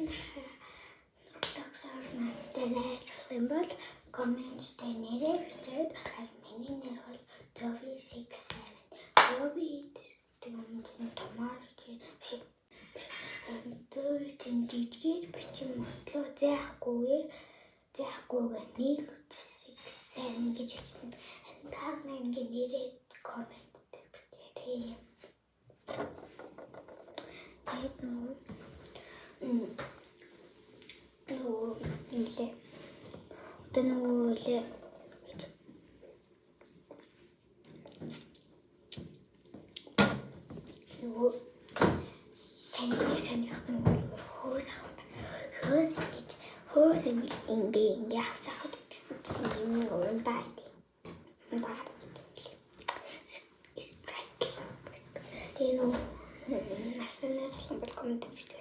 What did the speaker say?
Roblox-оор надтай найзлах юм бол comment дээр нэрээ бичээд, харин миний нэр бол Zoe 67. Zoe гэдэг юм чинь томоор чинь биш. Zoe чинь жижигээр бичин мөртлөө зайхгүйгээр 1 6 7 гэж бичнэ. Та нар ингээ нэрээ comment дээр бичээрэй. Тэгээд нөгөө нэлээ. Одоо нөгөө лээ гэж нөгөө сайн сайных нөгөө зүгээр хөөс авах. Хөөс ингэж хөөс ингэж ингээ ингээ авсахад гэсэн чинь юм урандаа идэв. Урандаа гэдэг. Sprite. Тэгээ нөгөө наснаас бол comment бичдэг.